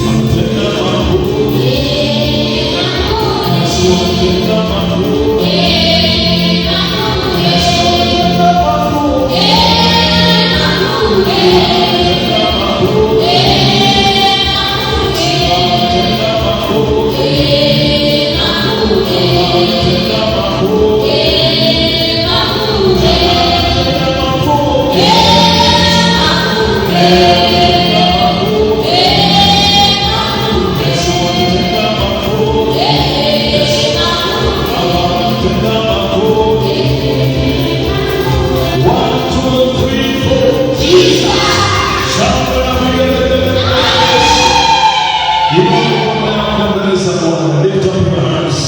Ametenda makuu. Yesu ametenda makuu. Yesu ametenda makuu. Ametenda makuu. Ametenda makuu. Ametenda makuu. Ametenda makuu. Ametenda makuu. Yesu ametenda makuu. Baba ametenda makuu. One, two, three, four. Shangwe na vigelegele kwa Yesu. Inua mikono yako mbele za Bwana. Lift up your hands.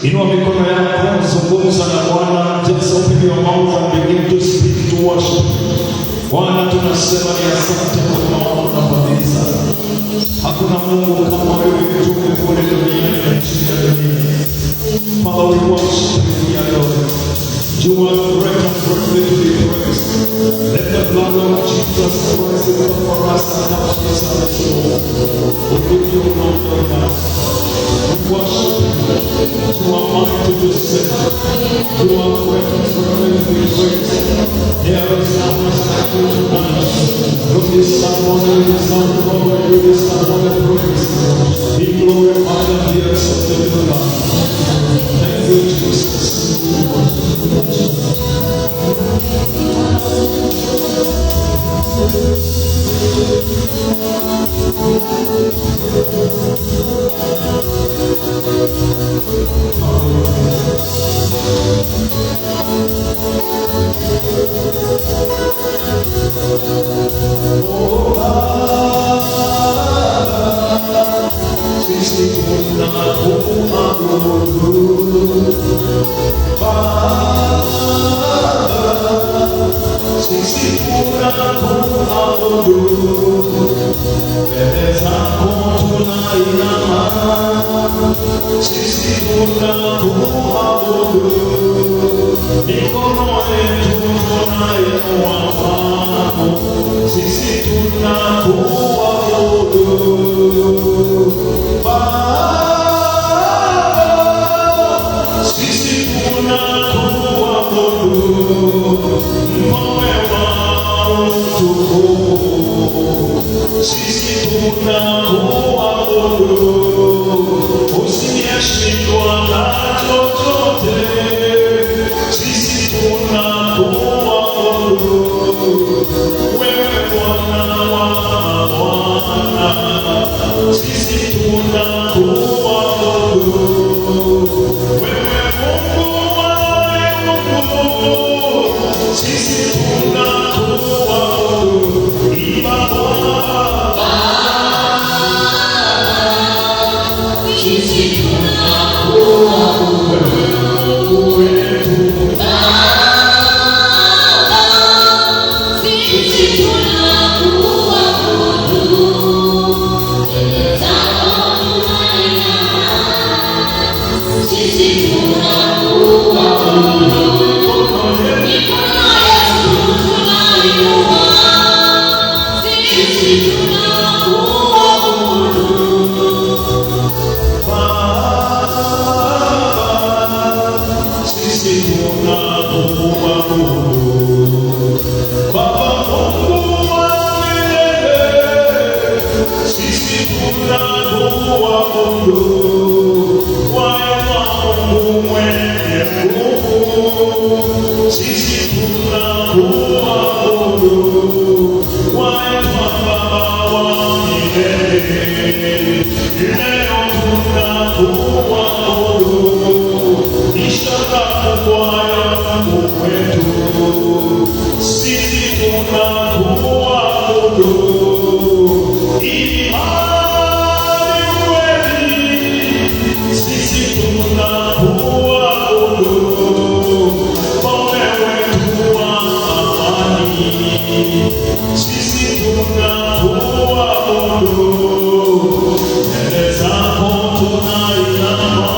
Inua mikono yako, zungumza na Bwana. Just open your mouth and begin to speak, to worship. Bwana, tunasema ni asante kwa wema wako na fadhili zako. Hakuna Mungu kama wewe juu mbinguni, duniani na chini ya dunia. Father, we worship you, we adore you. You are great and greatly to be praised. Let the blood of Jesus Christ cover us and touch us and soul. We give you glory, O God. We worship you. You are mighty to save. You are great and greatly to be praised. There is none like you tonight. You deserve honor, you deserve glory, you deserve all the praise. Be glorified and be exalted, O God. Thank you, Jesus. Oh, Baba, sisi tunakuabudu. Baba, sisi tunakuabudu. Mbele zako tunainama, sisi tunakuabudu. Mikono yetu tunainua kwako, sisi tunakuabudu. Baba, sisi tunakuabudu. Mfalme wa utukufu, sisi tunakuabudu. Usiyeshindwa na chochote, sisi tunakuabudu. Wewe Bwana wa mabwana, sisi tunakuabudu. Wewe Mungu wa miungu, sisi tunakuabudu. Imba Bwana, Sisi tunakuabudu. Mungu wetu. Sisi tunakuabudu. Mbele zako tunainama. Sisi tunakuabudu. Mikono yetu tunainua. Sisi tunakuabudu. Baba, sisi tunakuabudu. Baba Mungu wa milele, sisi tunakuabudu. Wewe Mungu mwenye nguvu, sisi tunakuabudu. Waitwa Baba wa milele, leo tunakuabudu. Ishara kubwa ya Mungu wetu, sisi tunakuabudu. Imanueli, sisi tunakuabudu. Mfalme wetu wa amani, sisi tunakuabudu. Mbele zako tunainama,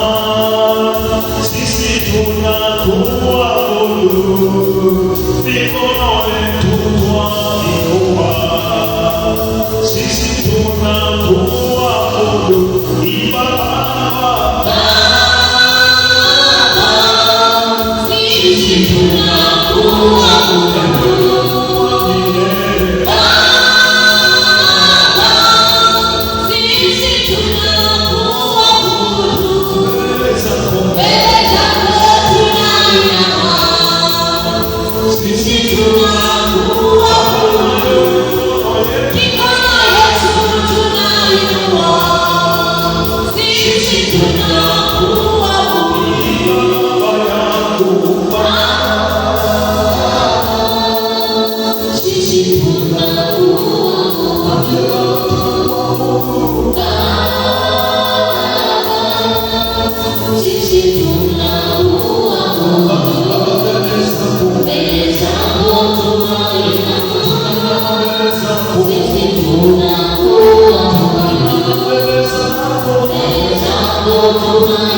sisi tunakuabudu. Mikono yetu twainua. Unaweza,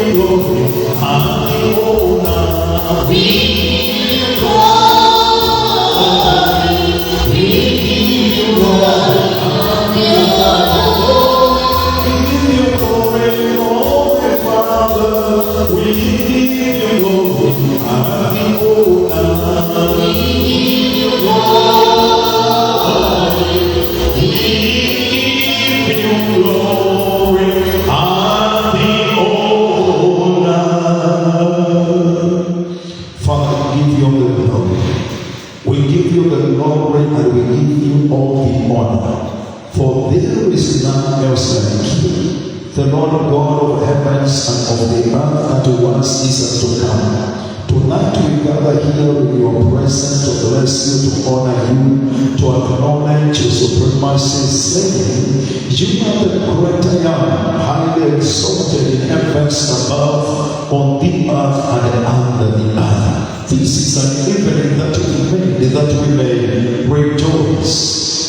you glory and the honor. We give you glory. We give you glory and the honor. We give you glory, glory, Father. We give you glory and the honor. We give you glory. We give you glory and the honor. Father, we give you all the glory. We give you the glory and we give you all the honor. For there is none else like you, the Lord God of heavens and of the earth that was, is, and to come. Tonight we gather here in your presence to bless you, to honor you, to acknowledge your supremacy, saying, "You are the great I am, highly exalted in heavens above, on the earth and under the earth." This is an evening that you made, that we may rejoice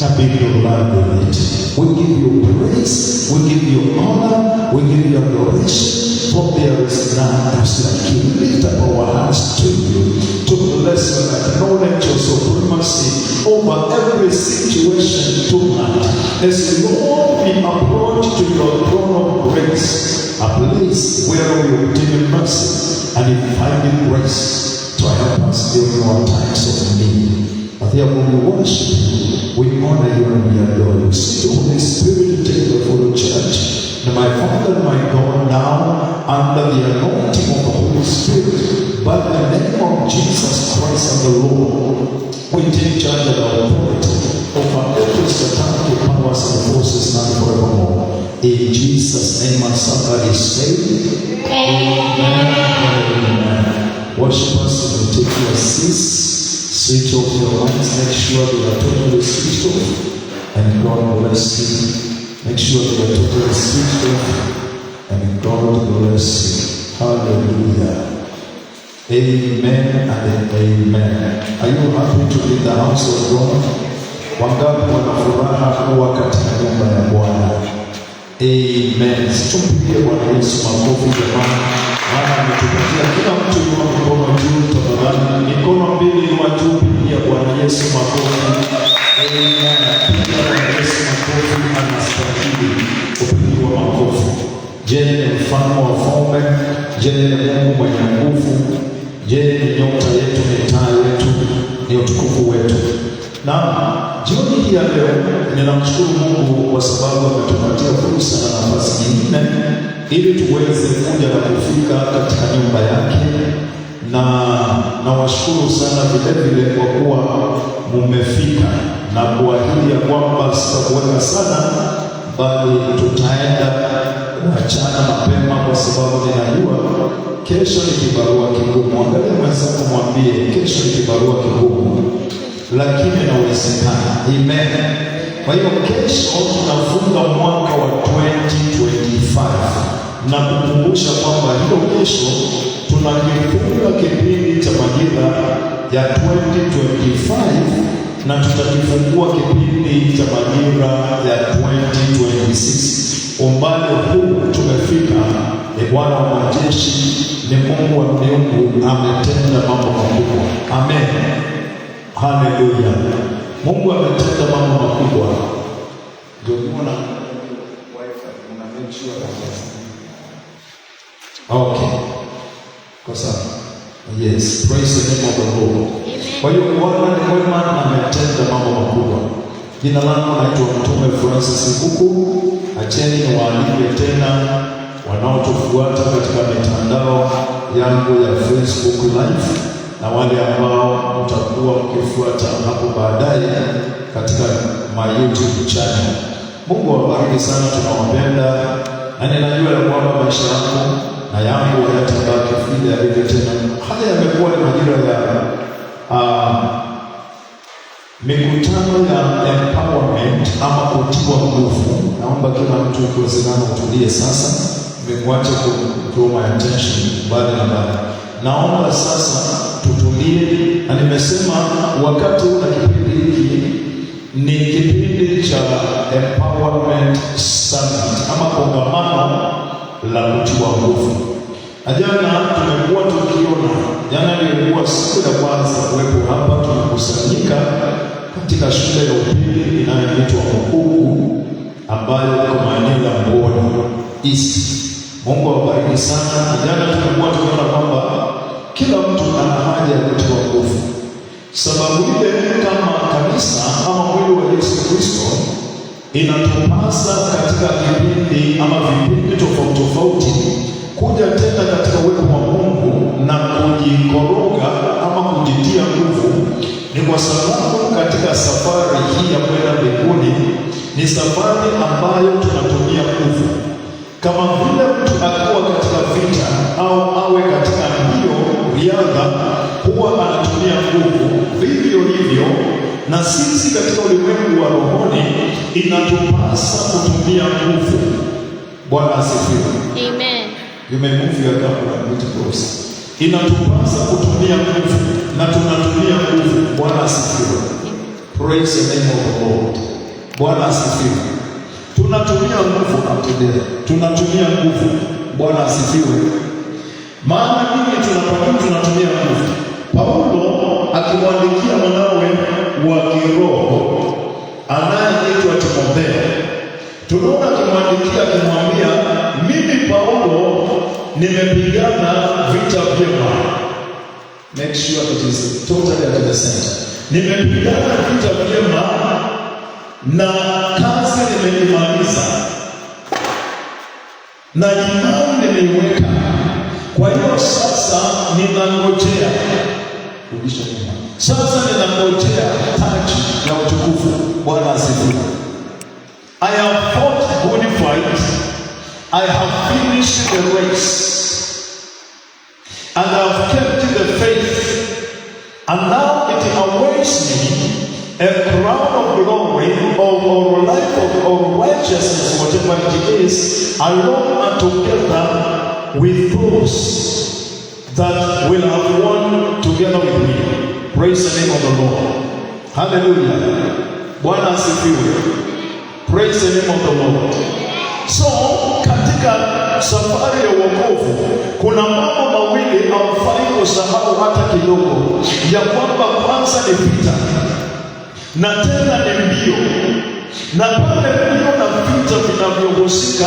and be glad in it. We give you praise, we give you honor, we give you adoration, for there is none else like you. We lift up our hands to you to bless and acknowledge your supremacy over every situation tonight. As Lord, we approach to your throne of grace, a place where we obtain mercy and find grace to help us during our times of need. And therefore we worship you, we honor you, and we adore you. Sweet Holy Spirit, take the full charge. And my Father and my God, now, under the anointing of the Holy Spirit, by the name of Jesus Christ and the Lord, we take charge and authority over every satanic powers and forces now and forevermore. In Jesus' name, and somebody say, "Amen." Amen. Worshippers, you may take your seats, switch off your lights, make sure they are totally switched off, and God bless you. Make sure they are totally switched off, and God bless you. Hallelujah. Amen and amen. Are you happy to be in the house of God? Wangapi wana furaha kuwa katika nyumba ya Bwana? Amen. Tumpigie Bwana Yesu makofi jamani, maana ametupatia. Kila mtu inua mikono juu tafadhali, mikono mbili inua juu, pigia Bwana Yesu makofi. Amen. Pigia Bwana Yesu makofi, anastahili kupigiwa makofi. Je, ni mfalme wa falme? Je, ni Mungu mwenye nguvu? Je, ni nyota yetu, ni taa yetu, ni utukufu wetu? Na jioni hii ya leo ninamshukuru Mungu kwa sababu ametupatia fursa na nafasi nyingine ili tuweze kuja na kufika katika nyumba yake, na nawashukuru sana vile vile kwa kuwa mumefika na kuahidi ya kwamba sitakuweka sana, bali tutaenda kuachana mapema, kwa sababu ninajua kesho ni kibarua kigumu. Angalia mwenzako, mwambie kesho ni kibarua kigumu, lakini inawezekana. Amen. Kwa hiyo kesho tunafunga mwaka wa 2025 na kukumbusha kwamba hiyo kesho tunakifunga kipindi cha majira ya 2025 na tutakifungua kipindi cha majira ya 2026. Umbali huu tumefika, ni Bwana wa majeshi, ni Mungu wa miungu, ametenda mambo makubwa. Amen. Haleluya. Mungu ametenda mambo makubwa. Ndio unaona wifi, una make sure that. Okay. Kwa sawa. Yes, praise the name of the Lord. Kwa hiyo Bwana ni mwema na ametenda mambo makubwa. Jina langu naitwa Mtume Francis Nguku. Acheni niwaalike tena wanaotufuata katika mitandao yangu ya Facebook Live na wale ambao mtakuwa mkifuata hapo baadaye katika my YouTube channel. Mungu awabariki sana, tunawapenda na ninajua ya kwamba maisha yako na yangu hayatabaki vile yalivyo tena. Haya yamekuwa ni majira ya mikutano ya empowerment ama kutiwa nguvu. Naomba kila mtu ikiwezekana utulie sasa, nimekuacha ku draw my attention baada na baada. Naomba sasa tutulie, na nimesema wakati huu na kipindi hiki ni kipindi cha empowerment summit ama kongamano la kutiwa nguvu. Na jana tumekuwa tukiona, jana ilikuwa siku ya kwanza kuwepo hapa, tumekusanyika katika shule ya upili inayoitwa Mkuku ambayo iko maeneo ya Mbuoni East. Mungu awabariki sana. Na jana tumekuwa tukiona kwamba kila mtu ana haja ya kutiwa nguvu. Sababu ile kama kanisa ama mwili wa Yesu Kristo inatupasa katika kipindi ama vipindi tofauti tofauti kuja tena katika uwepo wa Mungu na kujikoroga ama kujitia nguvu, ni kwa sababu katika safari hii ya kwenda mbinguni ni safari ambayo tunatumia nguvu. Kama vile mtu akiwa katika vita au awe katika mbio riadha, huwa anatumia nguvu. Vivyo hivyo na sisi katika ulimwengu wa rohoni inatupasa kutumia nguvu. Bwana asifiwe. Amen. You may move your camera a bit closer. Inatupasa kutumia nguvu na tunatumia nguvu. Bwana asifiwe. Praise the name of the Lord. Bwana asifiwe. Tunatumia nguvu up to there. Tunatumia nguvu. Bwana asifiwe. Maana nini tunafanya? Tunatumia nguvu. Paulo akimwandikia mwanawe wa kiroho anayeitwa Timotheo, tunaona akimwandikia akimwambia, mimi Paulo nimepigana vita vyema. Make sure it is totally at the center. Nimepigana vita vyema na kazi nimeimaliza na imani nimeiweka. Kwa hiyo sasa ninangojea, rudisha nyuma. Sasa ninangojea taji ya utukufu. Bwana asifiwe. I have fought good fight. I have finished the race. And I have kept the faith. And now it awaits me a crown of glory or life or righteousness, whatever it is, along and together with those that will have won together with me. Praise the name of the Lord. Hallelujah. Bwana asifiwe. Praise the name of the Lord. So katika safari ya wokovu kuna mambo mawili haufai kusahau hata kidogo, ya kwamba kwanza ni vita na tena ni mbio, na pale mbio na vita vinavyohusika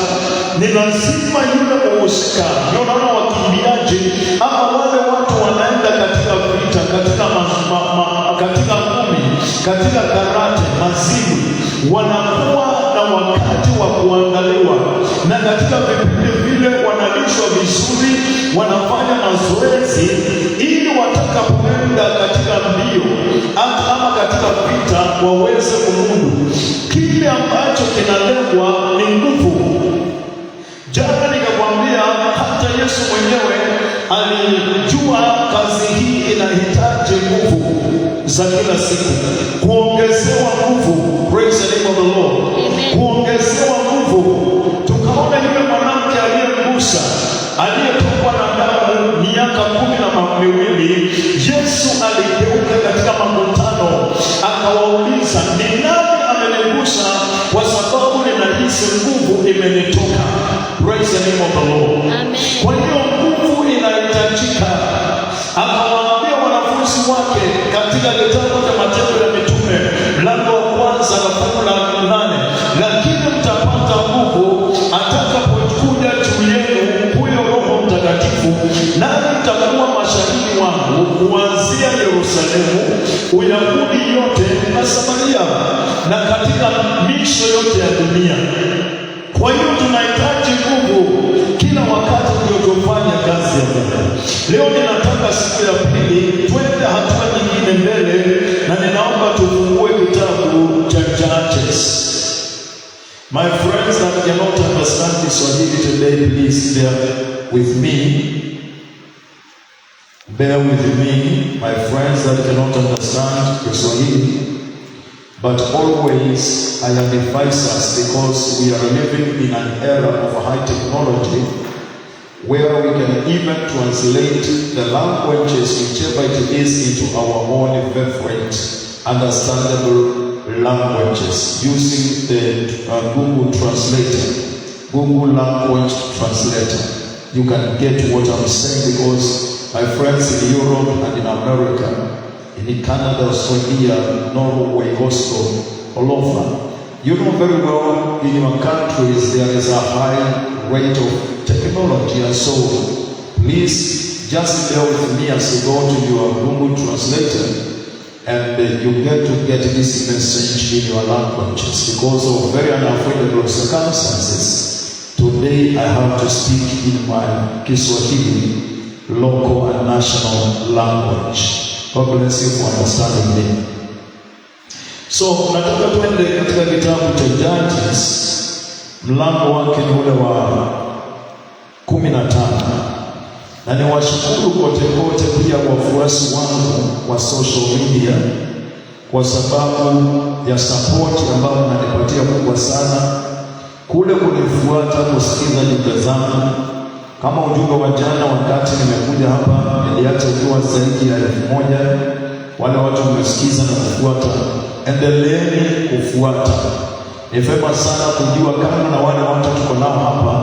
ni lazima yule muhusika. Ndio unaona wakimbiaji ama wale watu wanaenda katika vita, katika ma, ma, ma, katika ngumi, katika karate, mazimu, wanakuwa na wakati wa kuandaliwa, na katika vipindi vile wanalishwa vizuri, wanafanya mazoezi ili watakapoenda katika mbio ama katika vita waweze kumudu. Kile ambacho kinalengwa ni nguvu. Jana nikakwambia hata Yesu mwenyewe alijua kazi hii inahitaji nguvu za kila siku, kuongezewa nguvu. Praise the name of the Lord. Amen. Kuongezewa nguvu. Tukaona yule mwanamke aliyemgusa, aliyetokwa na damu miaka 12, Yesu aligeuka katika makutano akawauliza, ni nani amenigusa? Kwa sababu ninahisi nguvu imenitoka. Praise the name of the Lord. Amen. Kwa hiyo nguvu inahitajika. Akawaambia wanafunzi wake katika kitabu cha Matendo ya Mitume mlango wa kwanza na fungu la 8, lakini mtapata nguvu atakapokuja juu yenu huyo Roho Mtakatifu, nanyi mtakuwa mashahidi wangu kuanzia Yerusalemu, Uyahudi yote na Samaria na katika miisho yote ya dunia. Kwa hiyo tunahitaji nguvu kila wakati ndio tufanye kazi ya Mungu. Leo ninataka siku ya pili twende hatua nyingine mbele, na ninaomba tufungue kitabu cha Judges. My friends that cannot understand Kiswahili today, please bear with me. Bear with me, my friends that cannot understand Kiswahili. But always I advise us, because we are living in an era of high technology where we can even translate the languages, whichever it is, into our own favorite understandable languages using the Google Translator, Google Language Translator. You can get what I'm saying because my friends in Europe and in America, in Canada, Australia, Norway, Oslo, all over. You know very well in your countries there is a high rate of technology, and so please just bear with me as you go to your Google Translator and you get to get this message in your languages because of very unavoidable circumstances. Today I have to speak in my Kiswahili local and national language. God bless you for understanding me. So nataka twende katika kitabu cha Judges, mlango wake ni ule wa 15, na niwashukuru kote kote pia wafuasi wangu wa social media kwa sababu ya support ambayo mnanipatia kubwa sana kule kunifuata, kusikiza jumbe zangu. Kama ujumbe wa jana, wakati nimekuja hapa niliacha ukiwa zaidi ya 1000. Wale watu mmesikiza na kufuata, endeleeni kufuata. Ni vema sana kujua, kama na wale watu tuko nao hapa,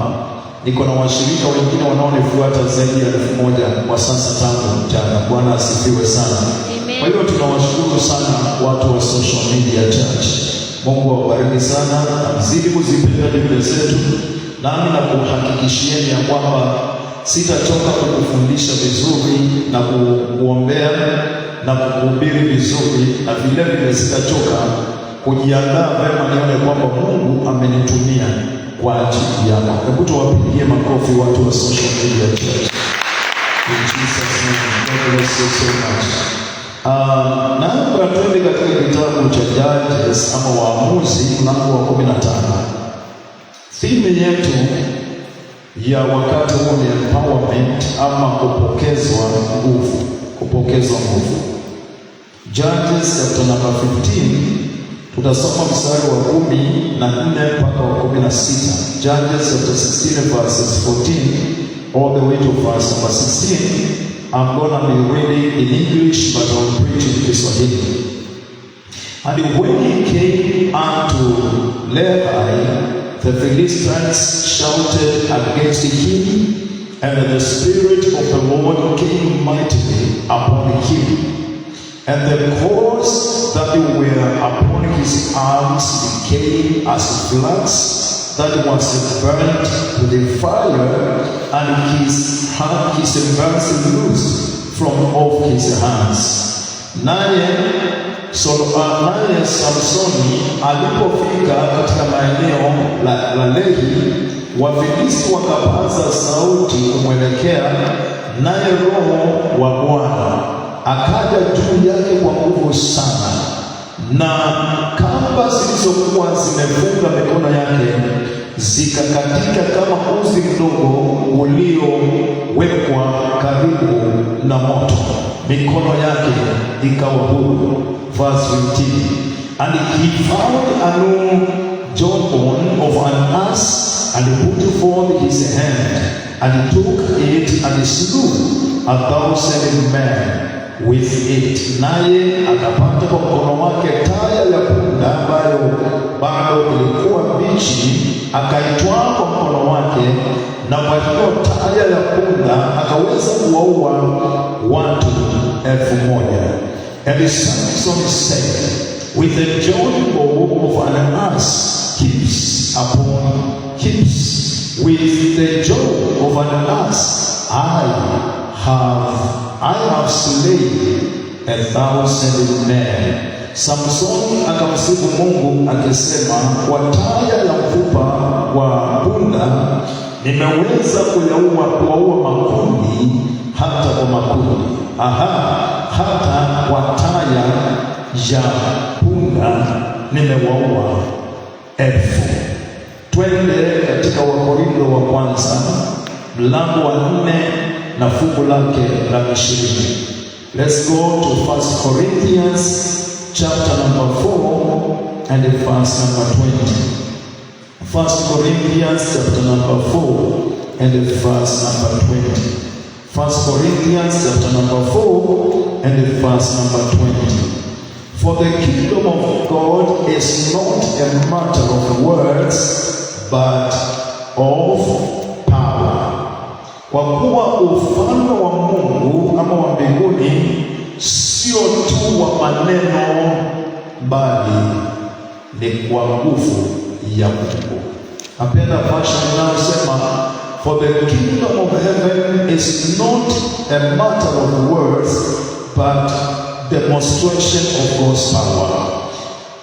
niko na washirika wengine wanaonifuata zaidi ya 1000 kwa sasa tangu jana. Bwana asifiwe sana. Amen. Kwa hiyo tunawashukuru sana watu wa social media church. Mungu awabariki sana na mzidi kuzipenda jumbe zetu, nami nakuhakikishieni ya kwamba sitachoka kukufundisha vizuri na kukuombea na kukuhubiri vizuri, na vile vile sitachoka kujiandaa vema nione kwamba Mungu amenitumia kwa ajili yako. Hebu tuwapigie makofi watu wa social media church. In Jesus' name, God bless you so much. Naomba twende katika kitabu cha Judges ama Waamuzi mlango wa 15. Theme yetu ya wakati huu ni empowerment ama kupokezwa nguvu, kupokezwa nguvu. Judges chapter number 15 tutasoma mstari wa 14 mpaka wa 16. Judges chapter 16 verses 14 all the way to verse number 16. I'm gonna be reading in English, but I'll preach in Kiswahili. And when he came unto Lehi, the Philistines shouted against him, and the Spirit of the Lord came mightily upon him. And the cords that were upon his arms became as flax that was burnt with the fire, and his bands loosed from off his hands. Naye Samsoni alipofika katika maeneo la Lehi, Wafilisti wakapaza sauti kumwelekea, naye Roho wa Bwana akaja juu yake kwa nguvu sana, na kamba zilizokuwa zimefunga mikono yake zikakatika kama uzi mdogo uliowekwa karibu na moto, mikono yake ikawa huru. Verse 15. And he found a new jawbone of an ass and put forth his hand and took it and slew 1,000 men with it. Naye akapata kwa mkono wake taya ya punda ambayo bado ilikuwa mbichi, akaitwaa kwa mkono wake, na kwa hiyo taya ya punda akaweza kuwaua watu 1000. And Samson said, "With the jawbone of an ass heaps upon heaps, with the jaw of an ass, I have slain 1,000 men." Samsoni akamsifu Mungu akisema, "Kwa taya ya mfupa wa punda nimeweza kuwaua makundi hata kwa makundi. Aha, hata kwa taya ya punda nimewaua elfu." Twende katika Wakorintho wa kwanza mlango wa 4 na fungu lake la 20. Let's go to First Corinthians chapter number 4 and verse number 20. First Corinthians chapter number 4 and verse number 20. First Corinthians chapter number 4 and verse number 20. For the kingdom of God is not a matter of words, but of power. Kwa kuwa ufalme wa Mungu ama wa mbinguni sio tu wa maneno, bali ni kwa nguvu ya Mungu. Napenda version inayosema, "For the kingdom of heaven is not a matter of words but demonstration of God's power."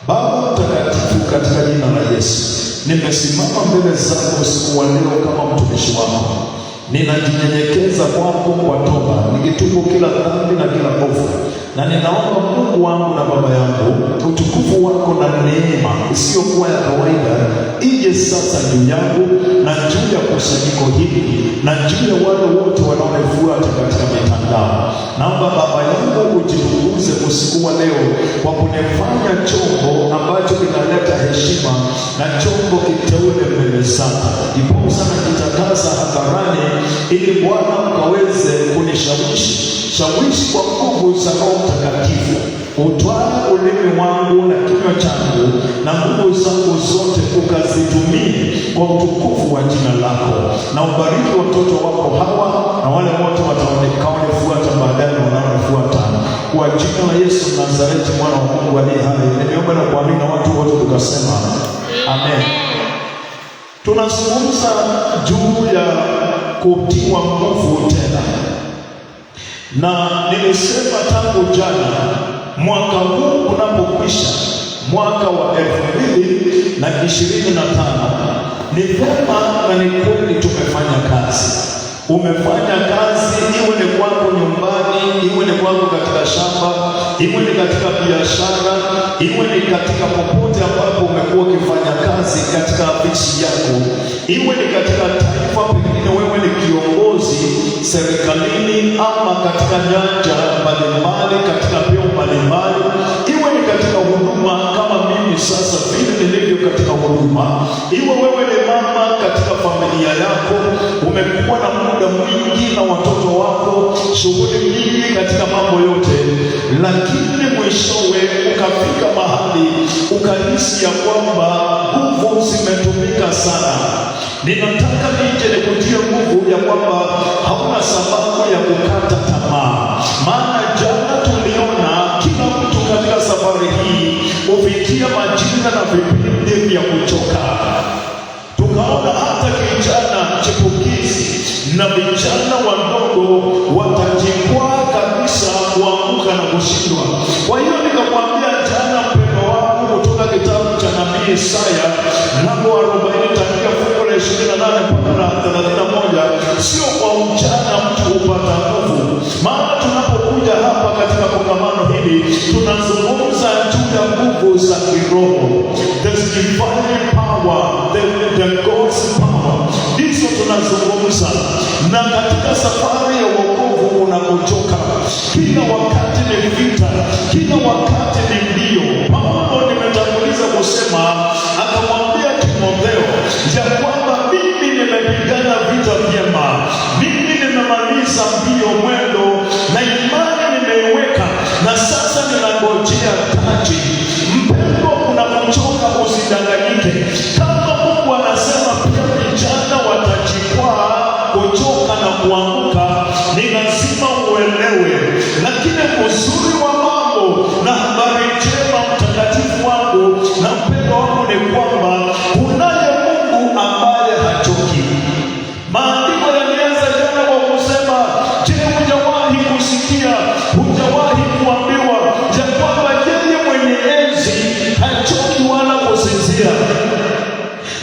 Baba Mtakatifu, katika jina la Yesu, nimesimama mbele zako usiku wa leo kama mtumishi wako. Ninajinyenyekeza kwako kwa toba, nikitubu kila dhambi na kila hofu, na ninaomba Mungu wangu na Baba yangu, utukufu wako na neema isiyokuwa ya kawaida ije sasa juu yangu na juu ya kusanyiko hili na juu ya wale wote wanaonifuata katika mitandao. Naomba Baba yangu ujitukuze usiku wa leo kwa kunifanya chombo ambacho kinaleta heshima na chombo kiteule mbele zako. Ndiposa najitangaza hadharani ili Bwana ukaweze kunishawishi shawishi kwa nguvu za Roho Mtakatifu, utwae ulimi wangu na kinywa changu na nguvu zangu zote ukazitumie kwa utukufu wa jina lako, na ubariki watoto wako hawa na wale wote watakaonifuata baadaye na wanaonifuata, kwa jina la Yesu Nazareti, mwana wa Mungu aliye hai, nimeomba na kuamini, na watu wote tukasema amen. Tunazungumza juu ya kutiwa nguvu tena, na nilisema tangu jana, mwaka huu unapokwisha, mwaka wa 2025, ni vema na ni kweli tumefanya kazi. Umefanya kazi, iwe ni kwako nyumbani, iwe ni kwako katika shamba, iwe ni katika biashara, iwe ni katika popote ambapo umekuwa ukifanya kazi katika afisi yako, iwe ni katika taifa, pengine wewe ni kiongozi serikalini ama katika nyanja mbalimbali, katika vyeo mbalimbali, iwe ni katika huduma kama mimi sasa vile nilivyo katika huduma, iwe wewe ni mama katika familia yako, umekuwa na muda mwingi na watoto wako, shughuli nyingi katika mambo yote, lakini mwishowe ukafika mahali ukahisi ya kwamba nguvu zimetumika sana. Ninataka nije nikutie nguvu ya kwamba hauna sababu ya kukata tamaa, maana jana tuliona kila mtu katika safari hii hufikia majira na vipindi vya kuchoka. Tukaona hata kijana chipukizi na vijana wadogo watajikwaa kabisa kuanguka na kushindwa. Kwa hiyo nikamwambia jana mpendo wangu kutoka kitabu cha nabii Isaya mlango wa 40 tangia fungu la 28 mpaka la 31, sio kwa ujana mtu hupata nguvu. Maana tunapokuja hapa katika kongamano hili tunazungumza juu ya nguvu za kiroho, the divine power, the God's power, ndizo tunazungumza. Na katika safari ya wokovu kuna kuchoka, kila wakati ni vita, kila wakati ni mbio. Paulo nimetanguliza kusema, akamwambia Timotheo ya kwamba mimi nimepigana vita vyema, mimi nimemaliza mbio mwendo, na imani nimeiweka, na sasa ninangojea taji. Mpendwa, kuna kuchoka, usidanganyike. Kama Mungu anasema pia vijana watajikwaa, kuchoka na kuanguka, ni lazima uelewe. Lakini uzuri wa mambo na habari njema, mtakatifu wangu na mpendwa wangu, ni kwamba kunaye Mungu ambaye hachoki. Maandiko yalianza jana kwa kusema, je, hujawahi kusikia, hujawahi kuambiwa ya kwamba yeye mwenye enzi hachoki wala kusinzia,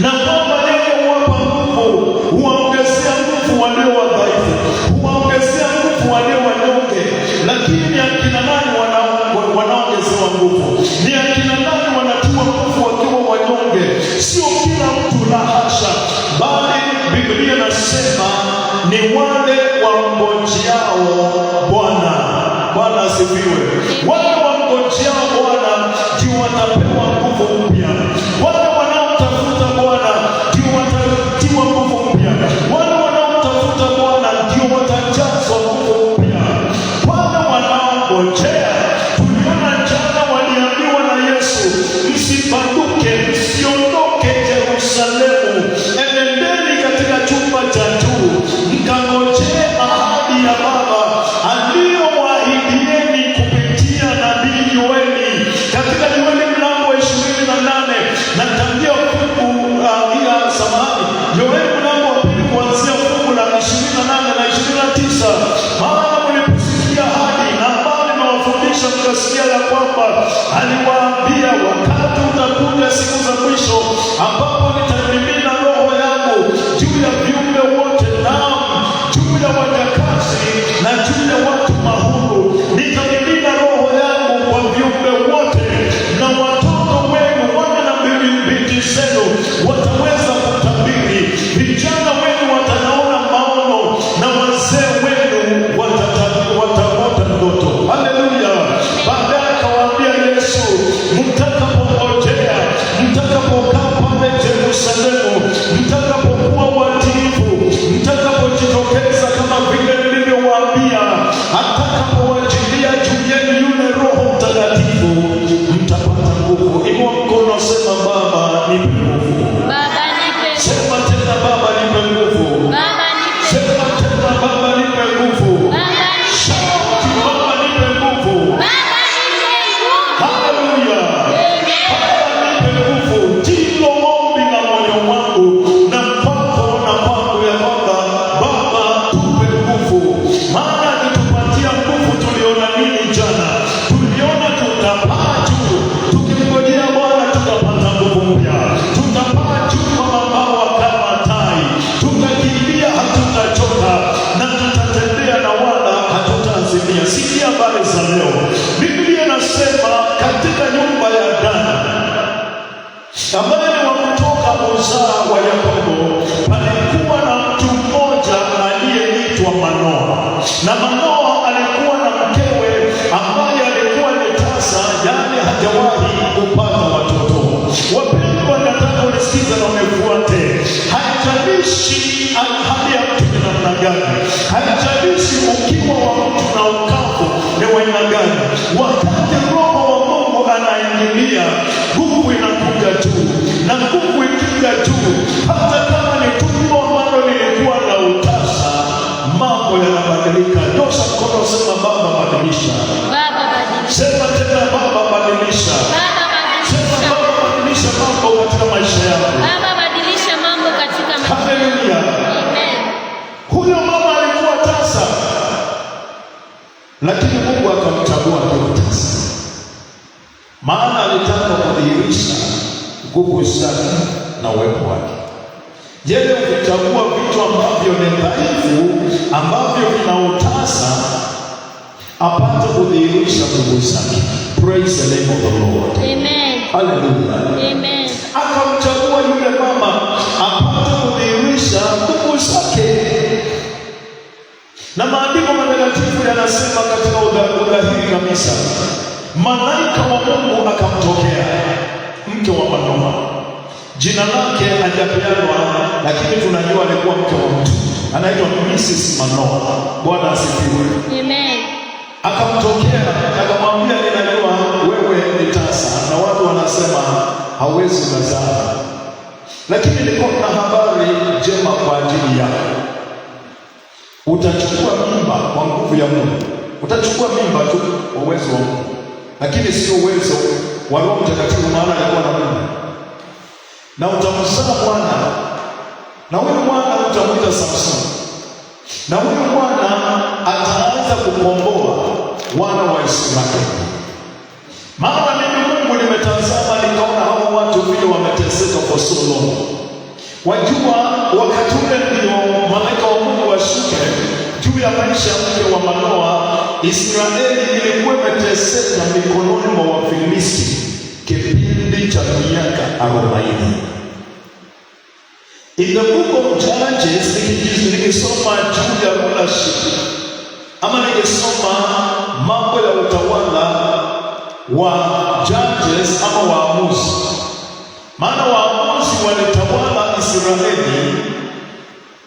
na kwamba yeye huwapa nguvu, huwaongezea nguvu walio wadhaifu, huwaongezea nguvu walio wanyonge. Lakini ni akina nani wanaongezewa nguvu? Ni akina nani wanatiwa nguvu wakiwa wanyonge? Sio kila mtu, la hasha, bali Biblia inasema ni wale wamngojeao Bwana. Bwana asifiwe. Wale wamngojeao Bwana ndio watapewa nguvu mpya. Wale wanaomtafuta Bwana ndio watatiwa nguvu mpya. Wale wanaomtafuta Bwana ndio watajazwa nguvu mpya. Wale wanaongojea, tuliona jana waliambiwa na Yesu, msibanduke, msiondoke Yerusalemu, enendeni katika chumba cha juu mkangojee. na juu ya watu mahuru. Nitamimina roho yangu kwa viumbe wote, na watoto wenu wana na binti zenu wataweza kutabiri, vijana wenu wataona maono, na wazee wenu wataota ndoto. Haleluya! Baadaye akawaambia Yesu, mtakapongojea, mtakapokaa pale Yerusalemu, mtakapokuwa watiifu, mtakapojitokeza kama vile nilivyowaambia, atakapowajilia juu yenu yule Roho Mtakatifu, mtapata nguvu. Inua mkono, sema: Baba, nipe nguvu. Baba, nipe. Sema tena: Baba, nipe nguvu. Baba, nipe. Sema tena: Baba, nipe nguvu. Baba, nipe. Shout: Baba, nipe nguvu. Baba, nipe nguvu. Haleluya. Amen. Baba, nipe nguvu. Ndilo ombi la moyo wangu na kwako na kwangu ya kwamba Baba, tupe nguvu, maana akitupatia nguvu, tuliona nini jana? Tuliona tutapaa juu, tukimngojea Bwana tutapata nguvu mpya, tutapaa juu kwa mabawa kama tai, tutakimbia hatutachoka, na tutatembea na wala hatutaazimia. Sikia habari za leo. Biblia inasema katika nyumba ya Dani ambaye ni wa kutoka uzao wa Yakobo, palikuwa na mtu mmoja aliyeitwa Manoa, na Manoa alikuwa na mkewe ambaye alikuwa ni tasa, yaani hajawahi kupata watoto. Wapendwa, nataka unisikize na unifuate. Haijalishi hali ya mtu ni namna gani, haijalishi ukiwa wa mtu na ukavu ni wa aina gani, wakati Roho wa Mungu anaingilia, nguvu inakuja juu, na nguvu ikija juu, hata kama ni tumbo ambalo lilikuwa la utasa, mambo yanabadilika. Nyosha mkono, sema: Baba, badilisha. Baba, badilisha. Sema tena: Baba, badilisha. Baba, Sema: badilisha. Baba, badilisha mambo katika maisha yangu. Baba, badilisha mambo katika maisha. Haleluya. Amen. Huyo mama alikuwa tasa, lakini Mungu akamchagua akiwa tasa, maana alitaka kudhihirisha nguvu zake na uwepo wake. Yeye huchagua vitu ambavyo ni dhaifu, ambavyo vina utasa, apate kudhihirisha nguvu zake. Praise the name of the Lord. Amen. Haleluya. Amen. Akamchagua yule mama apate kudhihirisha nguvu zake, na maandiko matakatifu yanasema katika udhahiri kabisa, malaika wa Mungu akamtokea mke wa Manoa. Jina lake hajapeanwa, lakini tunajua alikuwa mke wa mtu anaitwa Mrs. Manoa. Bwana asifiwe. Amen. Akamtokea akamwambia, ninajua wewe ni tasa na watu wanasema hauwezi kuzaa, lakini niko na habari njema kwa ajili yako. Utachukua mimba kwa nguvu ya Mungu, utachukua mimba tu kwa uwezo wa Mungu, lakini sio uwezo wa Roho Mtakatifu, maana alikuwa na Mungu, na utamzaa mwana, na huyu mwana utamwita Samsoni, na huyu mwana ataanza kukomboa wana wa Israeli. Maana mimi Mungu nimetazama nikaona hawa watu vile wameteseka for so long. Wajua, wakati ule ndio malaika wa Mungu washuke juu ya maisha ya mke wa Manoa. Israeli ilikuwa imeteseka mikononi mwa Wafilisti kipindi cha miaka 40. In the book of Judges, nikisoma juu ya rulership ama nikisoma mambo ya utawala wa judges ama waamuzi, maana waamuzi walitawala Israeli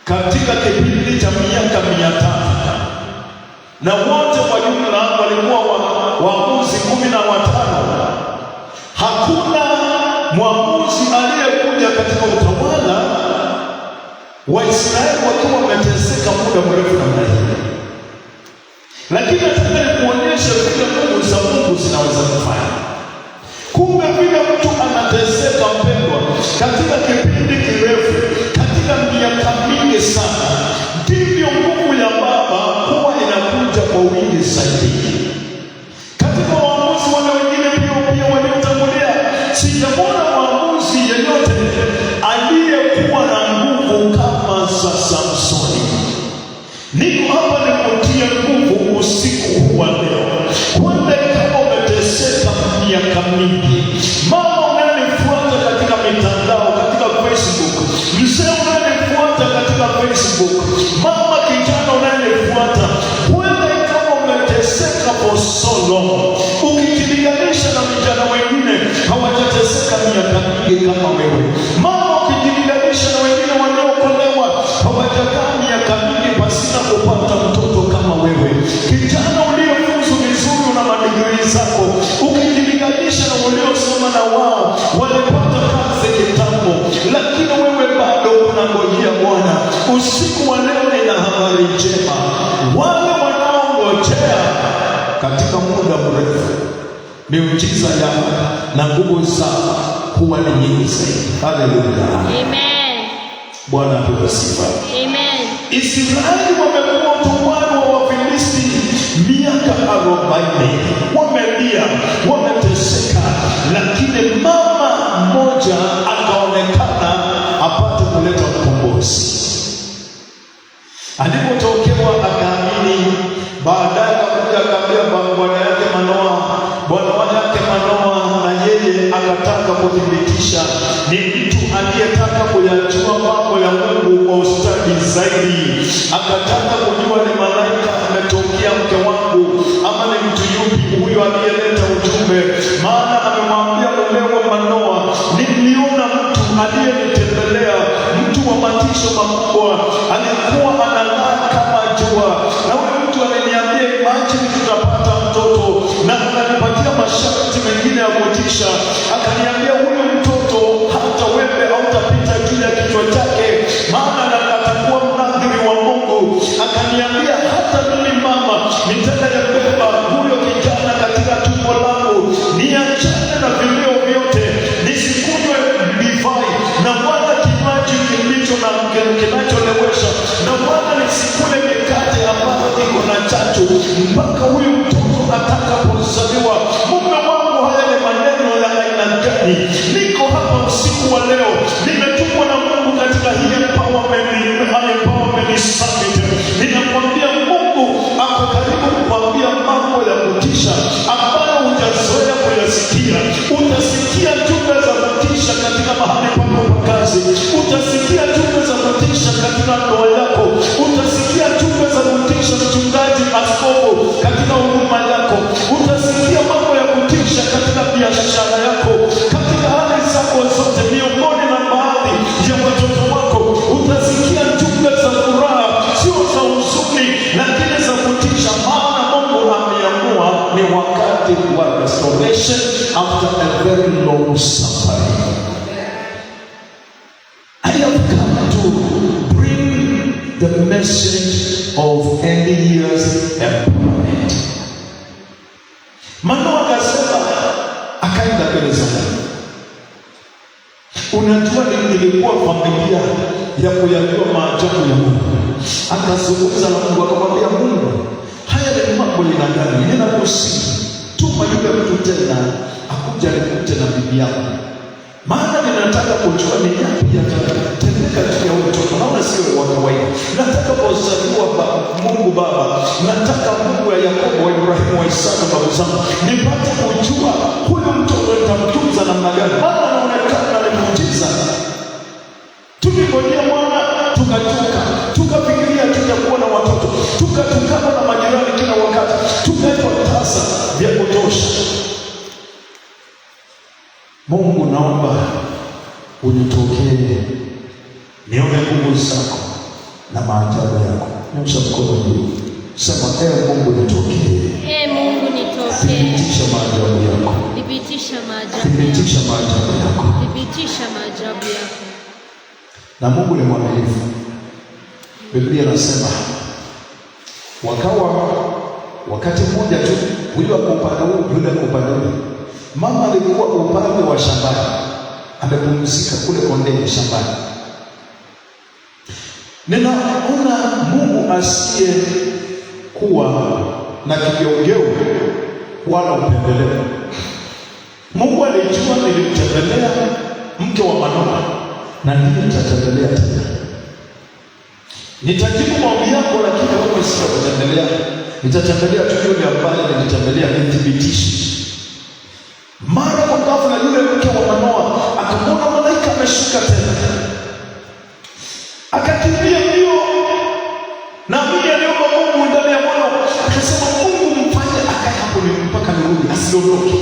katika kipindi cha miaka 300 na wote kwa jumla walikuwa waamuzi 15. Hakuna mwamuzi aliyekuja katika utawala wa Israeli wakiwa wameteseka muda mrefu namna hii. Lakini nataka nikuonyeshe vile nguvu za Mungu zinaweza kufanya. Kumbe vile mtu anateseka, mpendwa, katika kipindi kirefu, katika miaka mingi sana, ndivyo nguvu ya Baba huwa inakuja kwa wingi zaidi. Katika waamuzi wale wengine pia waliotangulia, sijamwona mwamuzi yeyote aliyekuwa na nguvu kama za Samsoni. Niko hapa. Miujiza ya na nguvu zao huwa ni nyingi zaidi. Haleluya! Amen. Bwana apewe sifa. Amen. Israeli wamekuwa utumwani wa Wafilisti miaka 40, wamelia, wameteseka, lakini mama mmoja akaonekana apate kuleta ukombozi. Alipotokewa akaamini. Baadaye akakuja akaambia bwana yake Manoa, bwana yake Manoa, na yeye akataka kuthibitisha ni mtu aliyetaka kuyajua mambo ya Mungu kwa ustadi zaidi. Akataka kujua ni malaika ametokea mke wangu ama ni mtu yupi huyo aliyeleta ujumbe, maana amemwambia mumewe Manoa, niliona mtu aliyenitembelea, mtu wa matisho makubwa, alikuwa anang'aa kama jua, na huyu mtu aliniambia imagine tutapata mtoto, na akanipatia masharti mengine ya kutisha. Akaniambia huyu mtoto hata wembe hautapita juu ya kichwa chake, maana atakuwa mnadhiri wa Mungu. Akaniambia hata mimi mama nitakayebeba huyo kijana katika tumbo langu, niachane na vilio vyote, nisikunywe divai na wala kinywaji kilicho na kinacholewesha, na wala nisikule mikate ambayo iko na chachu, mpaka huyu mtoto atakapozaliwa. Mume wangu, haya ni maneno ya aina gani? Niko hapa usiku wa leo, nimetumwa na Mungu katika hii empowerment summit. Ninakwambia Mungu ako karibu kukwambia mambo ya kutisha ambayo hujazoea kuyasikia. Utasikia jumbe za kutisha katika mahali pako pa kazi, utasikia jumbe za kutisha katika ndoa yako, utasikia jumbe za kutisha, mchungaji, askofu, katika huduma yako, utasikia mambo ya kutisha katika biashara yako, katika hali zako zote, miongoni na baadhi ya watoto wako, utasikia jumbe za furaha, sio za huzuni, lakini za kutisha, maana Mungu ameamua ni wakati wa restoration after a very long suffering. I have come to bring the message of early years empowerment. Manoa akasema, akaenda mbele za Mungu. Unajua, ilikuwa familia ya kuyajua maajabu ya Mungu. Akazungumza na Mungu akamwambia Mungu, haya ni mambo ya aina gani? Ninakusihi, tuma yule mtu tena akuja anikute na bibi yangu, maana ninataka kujua ni yapi yatatendeka juu ya huyu mtoto. Naona sio wa kawaida. Nataka kuzaliwa ba, Mungu Baba, nataka Mungu ya Yakobo, wa Ibrahimu, wa Isaka, babu zangu, nipate kujua huyu mtoto nitamtunza namna gani, maana anaonekana ni muujiza. Tulingojea mwana tukachoka, tukafikiria tutakuwa na watoto, tukatukana na majirani kila wakati, tukaitwa tasa vya kutosha. Mungu, naomba unitokee, nione nguvu zako na maajabu yako. Nyosha mkono juu, sema: Ee Mungu nitokee, Ee Mungu nitokee. Thibitisha maajabu yako, Thibitisha maajabu yako. Thibitisha maajabu yako. Thibitisha maajabu yako. Na Mungu ni mwaminifu. Biblia inasema wakawa wakati mmoja tu, huyu ako upande huu, yule ako upande huu. Mama alikuwa upande wa shambani, amepumzika kule kondeni shambani. Ninaona Mungu asiye kuwa na kigeugeu wala upendeleo. Mungu alijua nilimtembelea mke wa Manoa na ndiye nitatembelea tena. Nitajibu maombi yako, lakini wewe sitakutembelea. Nitatembelea tu yule ambaye nilitembelea nithibitishe. Mara kwa ghafla yule mke wa Manoa akamwona malaika ameshuka tena, akakimbia mbio. Naamini aliomba Mungu ndani ya moyo, akasema Mungu mfanye akae hapo ni mpaka nirudi, asiondoke.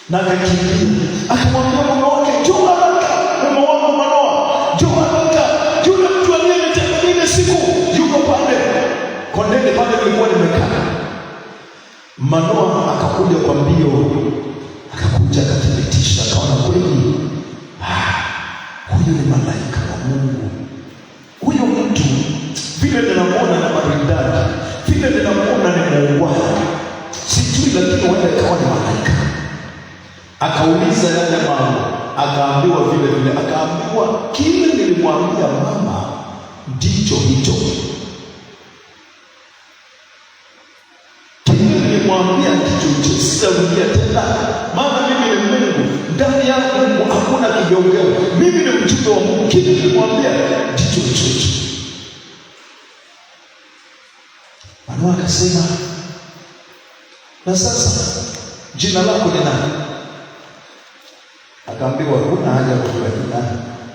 Na akakimbia akamwambia mume wake, njoo haraka, mume wangu Manoa, njoo haraka, yule mtu aliyenitembelea ile siku yuko pale kondeni pale nilikuwa nimekaa. Manoa akakuja kwa mbio, akakuja akathibitisha, akaona kweli, ah, huyu ni malaika wa Mungu. Huyu mtu vile ninamwona na maridadi, vile ninamwona ni muungwana, sijui, lakini huenda ikawa ni malaika. Akauliza yale mambo, akaambiwa vile vile, akaambiwa kile nilimwambia mama ndicho hicho. Kile nilimwambia ndicho hicho, sitarudia tena, maana mimi ni Mungu, ndani yangu hakuna kigeugeu. Mimi ni mjumbe wa Mungu, kile nilimwambia ndicho hicho hicho. Manoa akasema, na sasa jina lako ni nani? Akaambiwa huna haja ya kujua jina,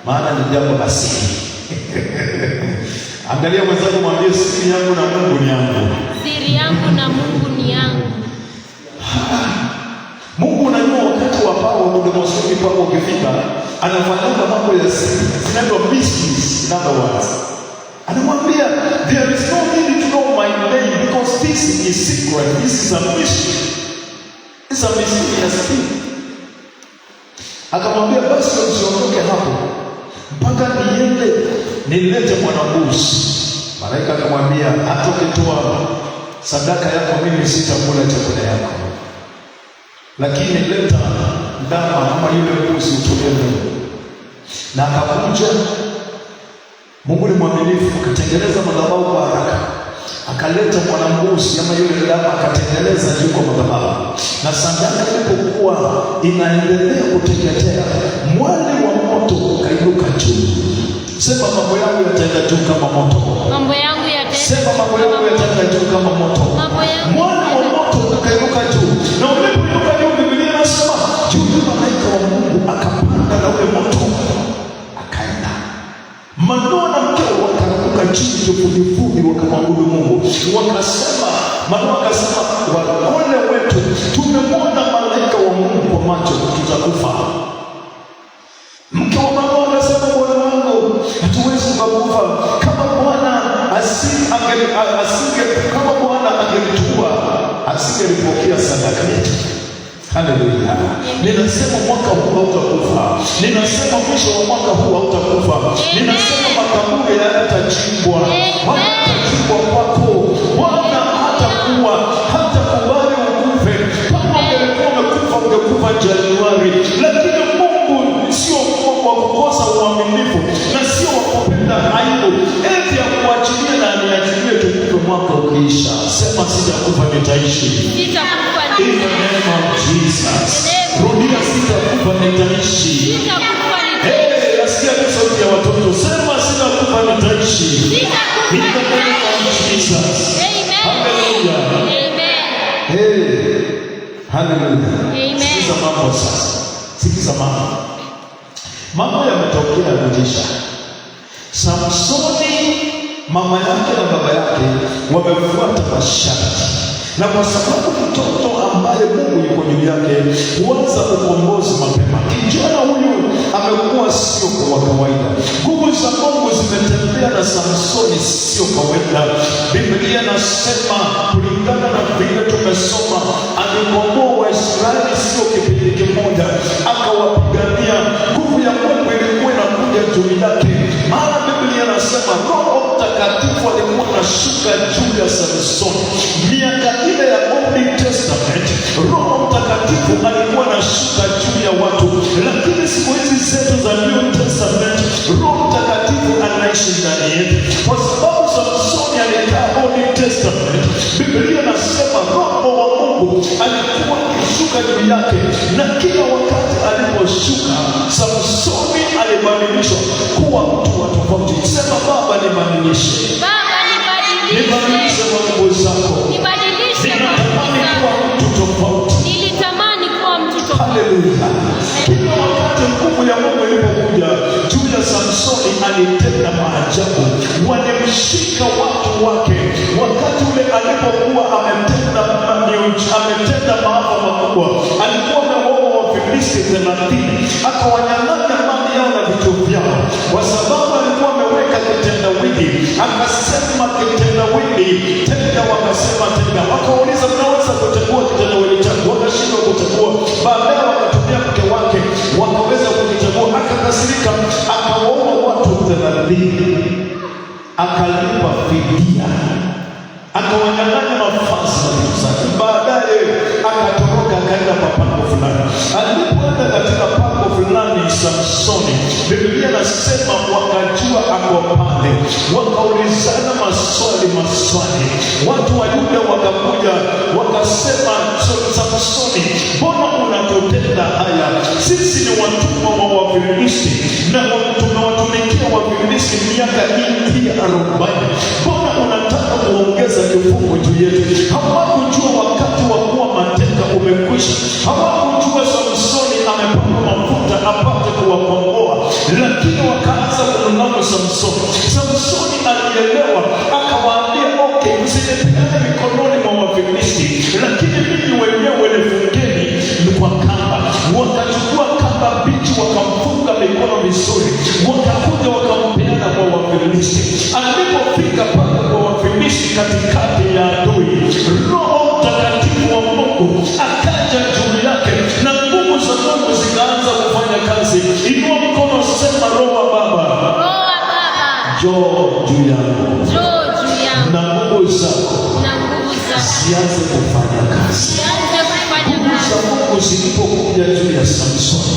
maana ni jambo la siri. Angalia mwenzako, mwambie siri yangu na Mungu ni yangu. Siri yangu na Mungu ni yangu. Mungu, unajua wakati wa power demonstrate kwako ukifika, anafanyanga mambo ya siri, zinaitwa mysteries in other words. Anamwambia there is no need to know my name because this is secret, this is a mystery. It's a mysterious thing. Akamwambia basi usiondoke hapo mpaka niende nilete mwanambuzi. Malaika akamwambia hata ukitoa sadaka yako mimi sitakula chakula yako, lakini leta ndama ama yule mbuzi utolee Mungu. Na akakuja. Mungu ni mwaminifu, akatengeneza madhabahu kwa haraka, akaleta mwanambuzi ama yule ndama, akatengeneza juu kwa madhabahu. Na sadaka ilipokuwa inaendelea kuteketea, mwali wa moto ukainuka juu. Sema, mambo yangu yataenda juu kama moto. Mambo yangu yataenda Sema, mambo yangu yataenda juu kama moto. Mambo yangu Mwali wa moto ukainuka juu, na ulipoinuka juu, Biblia inasema yule malaika wa Mungu akapanda na ule moto akaenda. Manoa na mkeo wakaanguka chini kifudifudi, wakamwabudu Mungu. Wakasema, Manoa akasema, ole wetu, tumemwona malaika wa Mungu kwa macho, tutakufa. Mke wa Manoa akasema, bwana wangu, hatuwezi tukakufa. Kama Bwana asinge kama Bwana angelituua, asingelipokea sadaka yetu. Haleluya! Ninasema mwaka huu hautakufa. Ninasema mwisho wa mwaka huu hautakufa. Ninasema makaburi hayatachimbwa, hayatachimbwa kwako. Bwana hatakuwa hatakubali ukufe. Kama ungelikuwa umekufa, ungekufa Januari, lakini Mungu sio wa kukosa uaminifu na sio wa kupenda aibu, eti ya kuachilia na aniachilie tukufe mwaka ukiisha. Sema, sitakufa, nitaishi. Sitakufa. In the name of Jesus. Rudia, sitakufa, nitaishi. Sitakufa, nitaishi. Hey, nasikia tu sauti ya watoto. Sema, sitakufa, nitaishi. Sitakufa, In the name of nitaishi. Jesus. Amen. Hallelujah. Amen. Hey, hallelujah. Amen. Sikiza mambo sasa. Sikiza mambo. Mambo yametokea kutisha. Samsoni, mama yake na baba yake wamefuata masharti, na kwa sababu mtoto ambaye Mungu yuko juu yake huanza ukombozi mapema. Kijana huyu amekuwa sio kwa kawaida. Nguvu za Mungu zimetembea na Samsoni sio kawaida. Biblia nasema kulingana na vile tumesoma, alikomboa Waisraeli sio kipindi kimoja, akawapigania. Nguvu ya Mungu ilikuwa inakuja juu yake, maana Biblia nasema Roho Mtakatifu alikuwa anashuka juu ya Samsoni. Miaka ile ya Old Testament, Roho Mtakatifu alikuwa anashuka juu ya watu, lakini siku hizi zetu za New Testament, Roho Mtakatifu anaishi ndani yetu, kwa sababu Samsoni alikaa Old Testament. Biblia nasema Roho wa Mungu alikuwa akishuka juu yake, na kila wakati aliposhuka, Samsoni alibadilishwa kuwa mtu wa tofauti. Sema, Baba, nibadilishe, Baba, nibadilishe nibadilishe. kwa nguvu zako. Nibadilishe kwa nguvu Ninatamani kuwa zako. mtu tofauti. Nilitamani kuwa mtu tofauti. Haleluya! Kila wakati nguvu ya Mungu ilipokuja juu ya Samsoni, alitenda maajabu. Walimshika watu wake wakati ule alipokuwa ametenda maafa makubwa. Alikuwa amewaua Wafilisti 30, akawanyang'anya mali yao na vitu vyao, kwa sababu alikuwa ameweka kitendawili. Akasema kitendawili, tega, wakasema tega. Wakauliza, mnaweza kutegua kitendawili changu? Wakashindwa kutegua. Baadaye wakatumia mke wake, wakaweza kukitegua. Akakasirika, akawaua watu 30, akalipa fidia, akawanyang'anya mavazi na vitu zake. Baadaye akatoroka akaenda mapango fulani. Alipoenda Samsoni. Biblia nasema wakajua ako pale, wakaulizana maswali maswali. Watu wa Yuda wakakuja wakasema, "Samsoni, mbona unatutenda haya? Sisi ni watumwa wa Wafilisti na tumewatumikia Wafilisti miaka hii 40. Mbona unataka kuongeza kifungo juu yetu?" Hawakujua wakati wa kuwa mateka umekwisha. Hawakujua Samsoni amepakwa mafuta apate kuwakomboa, lakini wakaanza kumlaumu Samsoni. Samsoni alielewa, akawaambia, "Okay, msinipeane mikononi mwa Wafilisti, lakini mimi wenyewe nifungeni kwa kamba." Wakachukua kamba mbichi wakamfunga mikono vizuri, wakakuja wakampeana kwa Wafilisti. Alipofika pale kwa Wafilisti, katikati ya adui, Roho Mtakatifu wa Mungu akaja juu yake na nguvu za Mungu zikaanza kufanya kazi. Inua mkono, sema, "Roho wa Baba, Roho wa Baba, njoo juu yangu njoo juu yangu na nguvu zako na nguvu zako zianze kufanya kazi." zianze kufanya Nguvu za kazi. Mungu zilipokuja juu ya Samsoni,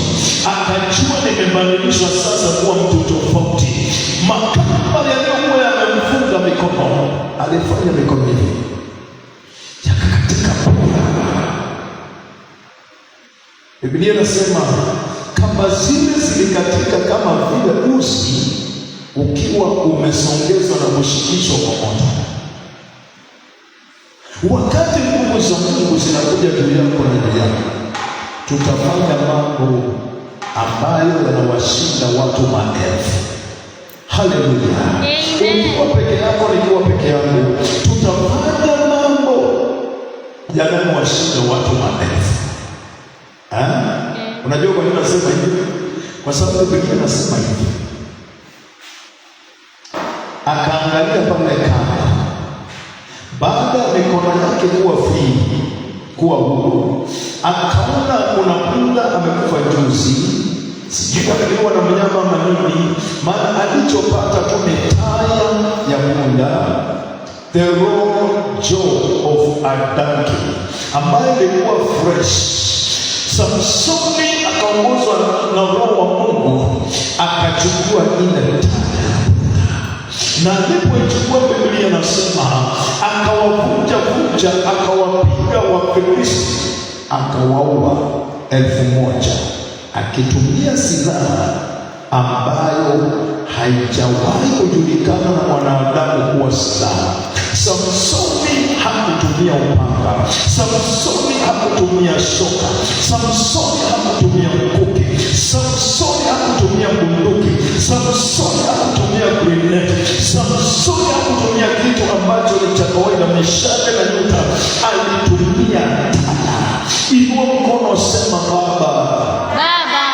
akajua nimebadilishwa sasa kuwa mtu tofauti. Makamba yaliyokuwa yamemfunga mikono, alifanya mikono hivi yakakatika. Biblia inasema kamba zile zilikatika kama vile uzi ukiwa umesongezwa na kushikishwa kwa moto. Wakati nguvu za Mungu zinakuja juu yako na juu yako, tutafanya mambo ambayo yanawashinda watu maelfu. Haleluya! Amen. Ukiwa peke yako, nikiwa peke yangu, tutafanya mambo yanayowashinda watu maelfu. Ha? Unajua kwa nini nasema hivi? Kwa sababu Biblia inasema hivi, akaangalia pale kamba, baada ya mikono yake kuwa free, kuwa huru, akaona kuna punda amekufa juzi, sijui ameliwa na mnyama ama nini, maana alichopata tu ni taya ya punda, the raw jaw of a donkey, ambayo ilikuwa fresh. Samsoni akaongozwa na Roho wa Mungu akachukua ile taya, na alipoichukua, Biblia nasema akawavunja vunja, akawapiga Wafilisti, akawaua 1000 akitumia silaha ambayo haijawahi kujulikana na mwanadamu kuwa silaha. Samsoni hakutumia upanga, Samsoni hakutumia shoka, Samsoni hakutumia mkuki, Samsoni hakutumia bunduki, Samsoni hakutumia grenade, Samsoni hakutumia kitu ambacho ni cha kawaida, mishale na nyuta. Alitumia taya. Inua mkono, sema, "Baba, Baba,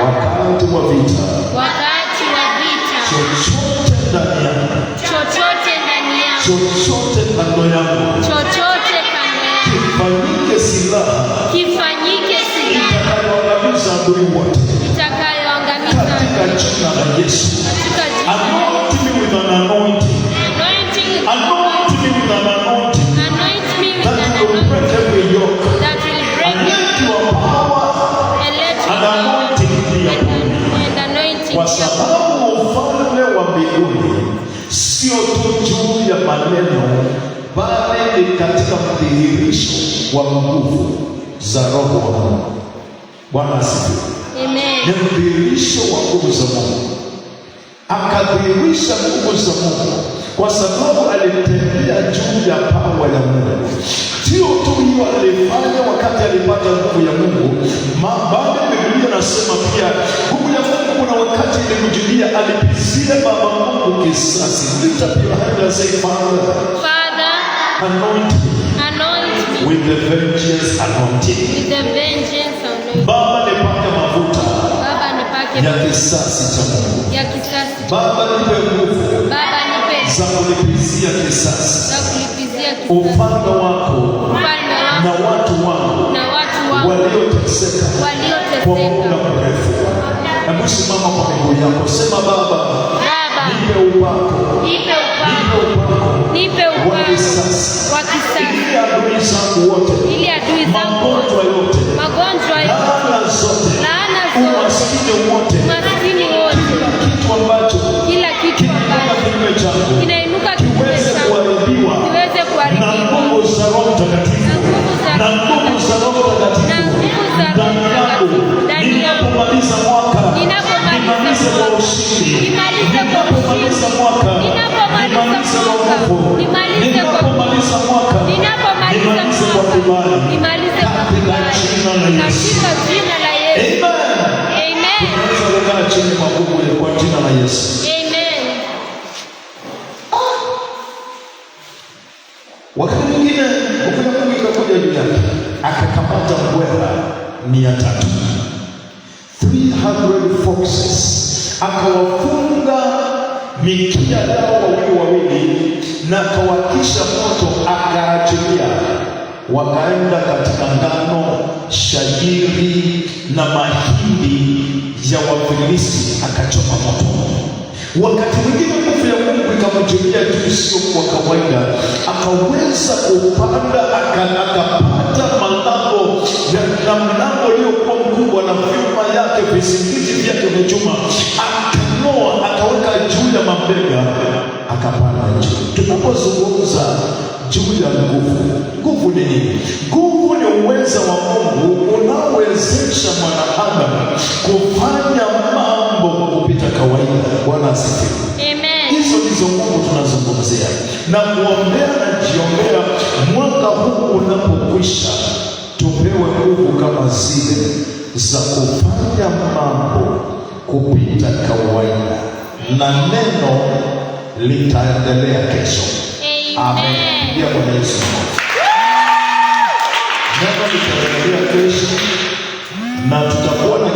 wakati wa vita, wakati wa vita, chochote ndani yangu, chochote ndani yangu, chochote kando yangu, chochote kando yangu, kifanyike silaha kifanyike silaha itakayoangamiza adui wote itakayoangamiza katika jina la Yesu." katika jina la Anoint me with an anointing. Anointing. Anoint me with an anointing Anoint me with that an will anointing break every yoke. that will break And let your power and let and anointing be upon me. and anointing Kwa sababu ufalme wa mbinguni sio tu juu ya maneno, bali ni katika mdhihirisho wa nguvu za Roho wa Mungu. Bwana asifiwe. Amen. Ni mdhihirisho wa nguvu za Mungu. Akadhihirisha nguvu za Mungu kwa sababu alitembea juu ya power ya Mungu. Sio tu hiyo alifanya wakati alipata nguvu ya Mungu, bali Biblia nasema pia nguvu ya Mungu kuna wakati ilimjilia, alipizie Baba Mungu kisasi. Lift up your hand and say, "Father, Father, anoint me anoint me with the vengeance anointing." with the vengeance anointing. Baba, nipake mafuta Baba, nipake ya kisasi cha Mungu. ya kisasi. Baba, nipe nguvu Baba, nipe za kulipizia kisasi za kulipizia kisasi. Ufalme wako Ufalme na wako watu wangu na watu wako walioteseka kwa muda walioteseka. mrefu. Hebu simama kwa miguu yako, sema, "Baba, Baba, nipe upako, nipe nipe upako, upako nipe wa upako kisasi wa kisasi ili adui zangu wote, ili adui zangu magonjwa yote, magonjwa yote, laana zote, laana zote, umaskini wote, kibali Nimalize kwa katika kibali. jina la Yesu. Katika jina la Yesu. Amen. Amen. Tunaweza kukaa chini kwa nguvu kwa jina la Yesu. Amen. Wakati mwingine nguvu ya Mungu ikakuja juu yake, akakamata mbweha 300, 300 foxes, akawafunga mikia yao wawili wawili, na akawakisha moto, akaachilia, wakaenda katika ngano, shayiri na mahindi ya Wafilisti, akachoma moto. Wakati mwingine nguvu ya Mungu ikamjilia juu, sio kwa kawaida, akaweza kupanda akapata malango na mlango uliokuwa mkubwa na vyuma yake, vizingiti vyake vya chuma, akang'oa, akaweka juu ya mabega, akapanda juu. Tunapozungumza juu ya nguvu, nguvu ni nini? Nguvu ni uweza wa Mungu unaowezesha mwanadamu kufanya mambo kupita kawaida. Bwana asifiwe. Amen. Hizo ndizo nguvu tunazungumzia na kuombea na jiombea. Mwaka huu unapokwisha, tupewe nguvu kama zile za kufanya mambo kupita kawaida, na neno litaendelea kesho. Amen. Amen. Pigia Bwana Yesu makofi. Neno litaendelea kesho na tutakuwa na